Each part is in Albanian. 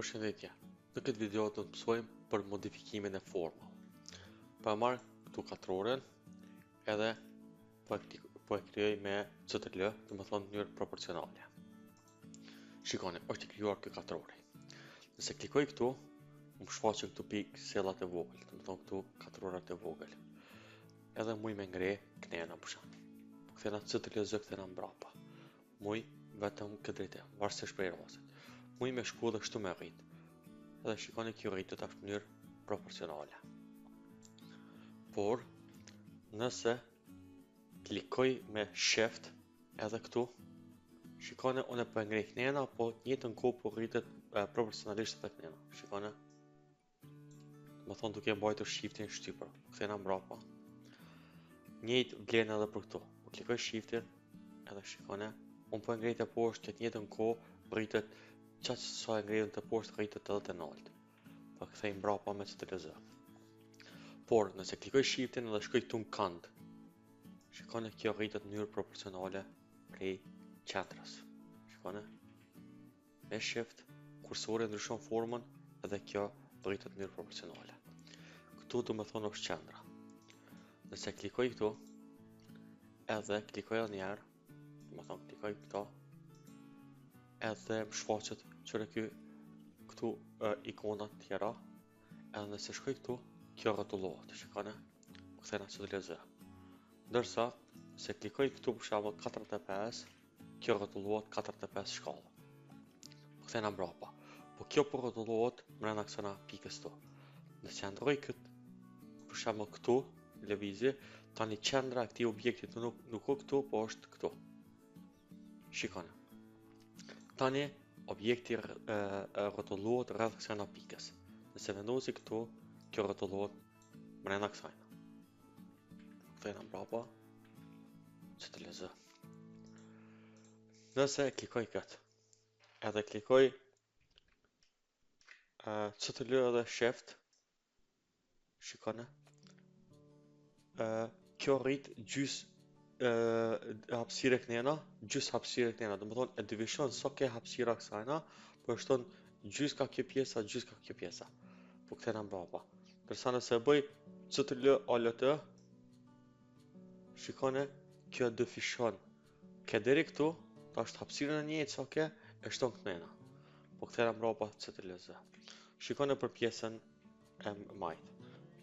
Përshëndetje. Në këtë video do të mësojmë për modifikimin e formave. Po e marr këtu katroren edhe po e, po e krijoj me CTRL, domethonë në mënyrë proporcionale. Shikoni, është i krijuar ky katrori. Nëse klikoj këtu, më shfaqen këtu pikselat e vogël, domethonë këtu katrorat e vogël. Edhe muj me ngre knena për shembull. Po kthena CTRL Z kthena mbrapa. Muj vetëm këtë drejtim, varësisht prej rastit. Muj me shku dhe kështu me rrit. Edhe shikoni kjo rritet tash në mënyrë proporcionale. Por, nëse klikoj me shift edhe këtu, shikoni unë po e ngrej knena, po të njëjtën kohë po rritet proporcionalisht edhe knena. Shikoni. Domethonë duke mbajtur shiftin shtypur. Kthena mbrapa. Njëjtë vlen edhe për këtu. Po klikoj shiftin edhe shikone. Unë po e ngrej te poshtë, të njëjtën kohë rritet qaq sa e ngrej te poshtë rritet edhe te nalt. Po kthej mbrapa me CTRL Z. Por nëse klikoj shiftin edhe shkoj këtu në kand, shikone kjo rritet në mënyrë proporcionale prej qendrës. Shikone. Me shift, kursori ndryshon formën edhe kjo rritet në mënyrë proporcionale. Këtu domethonë është qendra. Nëse klikoj këtu, edhe klikoj edhe njëherë, domethonë klikoj këto, edhe më shfaqet qyre ky këtu e, ikonat tjera, edhe nëse shkoj këtu, kjo rrotullohet, shikone, po kthena CTRL Z. Ndërsa, nëse klikoj këtu për shembull 45, kjo rrotullohet 45 shkallë. Po kthena mbrapa. Po kjo po rrotullohet mrena kësajna pikës këtu. Nëse ja ndroj këtë, për shembull këtu, lëvizje, tani qendra e këtij objekti nuk, nuk o këtu, po është këtu. Shikoni. Tani objekti rrotullohet rreth kësajna pikës. Nëse vendosi këtu, kjo rrotullohet mrena kësajna. Kthena mbrapa. CTRL Z. Nëse e klikoj këtë, edhe klikoj uh, CTRL edhe Shift, shikone, uh, kjo rrit gjys uh, hapësire kënena, gjys hapësire kënena, domethonë e dyfishon sa ke hapësira kësajna, po e shton gjys ka kjo pjesa, gjys ka kjo pjesa. Po kthena mbrapa. Ndërsa nëse e bëj CTRL ALT, shikone, kjo e dyfishon. Ke deri këtu, tash hapësirën e njëjtë sa ke, e shton kënena. Po kthena mbrapa CTRL Z. Shikone për pjesën e majtë.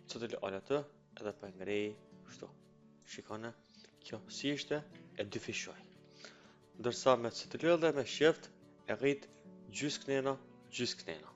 CTRL ALT edhe po e ngrej kështu. Shikone, kjo si ishte e dyfishoj. Ndërsa me CTRL dhe me Shift e rrit gjys kënena, gjys kënena.